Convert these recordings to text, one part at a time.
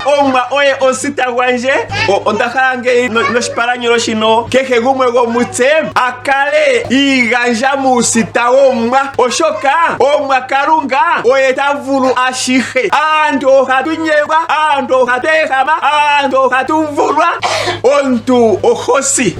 Omwa oye omusita gwandje. Onda hala ngeyi noshipalanyolo shino kehe gumwe gwomutse a kale i igandja muusita wOmwa, oshoka Omwa Kalunga oye ta vulu ashihe. Aantu ohatu nyengwa, aantu ohatu ehama, aantu ohatu vulwa, omuntu oho si.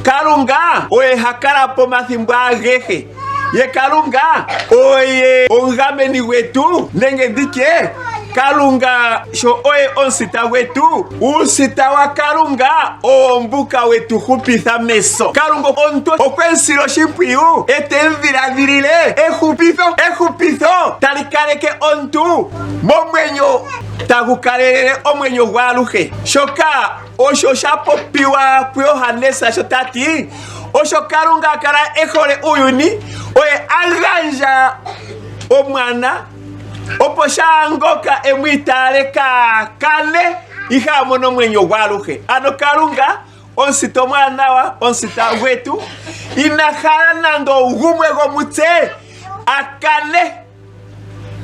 Kalunga oye ha kala pomathimbo agehe. Ye Kalunga oye omugameni gwetu, nenge nditye Kalunga sho oye omusita gwetu, uusita waKalunga owo mbuka we tu hupitha meso. Kalunga omuntu okwe mu sile oshimpwiyu e te mu dhiladhilile ehupitho, ehupitho tali kaleke omuntu momwenyo tagu kalelele omwenyo gwaaluhe. Shoka osho sha popiwa kuJohannes sho ta ti, Osho Kalunga a kala e hole uuyuni, oye a gandja Omwana, opo shaa ngoka e mu itaale kaa kane, ihe a mone omwenyo gwaaluhe. Ano Kalunga, omusita omwaanawa, omusita gwetu, ina hala nando ogumwe gwomutse a kane.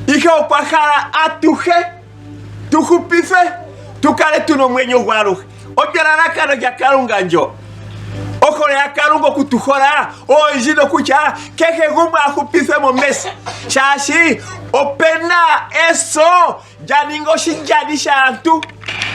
Ihe okwa hala atuhe tu hupithwe, tu kale tu na omwenyo gwaaluhe. Olyo elalakano lyaKalunga ndyo. Ohole yaKalunga oku tu hola oyindji nokutya kehe gumwe a hupithwe mo meso, shaashi ope na eso lya ninga oshilyani shaantu.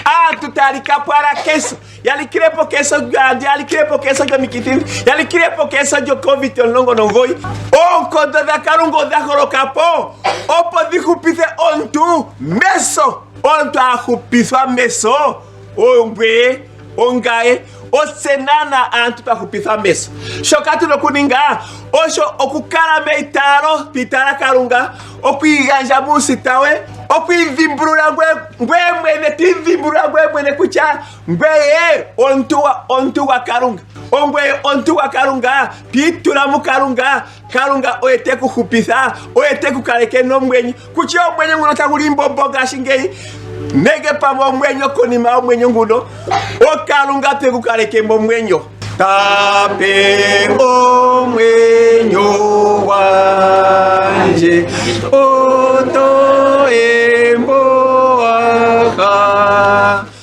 Aantu taya lika po ala keso, ya likile po keso lyaantu, ya likile po keso lyomikithi, ya likile po keso lyoCovid 19. Oonkondo dhaKalunga odha holoka po opo dhi hupithe omuntu meso. Omuntu a hupithwa meso ongweye, ongaye, otse naanaa aantu twa hupithwa meso. Shoka tu na okuninga osho okukala meitaalo, twi itaala Kalunga, okwiigandja muusita we, okwiidhimbulula ngweye mwene, twiidhimbulula ngweye mwene kutya ngweye omuntu gwaKalunga, ongweye omuntu gwaKalunga, twiitula muKalunga, Kalunga oye te ku hupitha, oye te ku kaleke nomwenyo. Kutya omwenyo nguno tagu limbombo ngashingeyi nenge pamwe omwenyo konima yomwenyo nguno, oKalunga te ku kaleke momwenyo. Ta pe omwenyo.